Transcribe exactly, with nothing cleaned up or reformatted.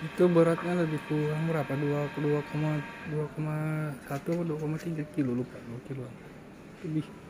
Itu beratnya lebih kurang berapa? Dua, dua koma, dua koma satu atau dua koma tiga kilo, lupa, dua kilo. Lebih.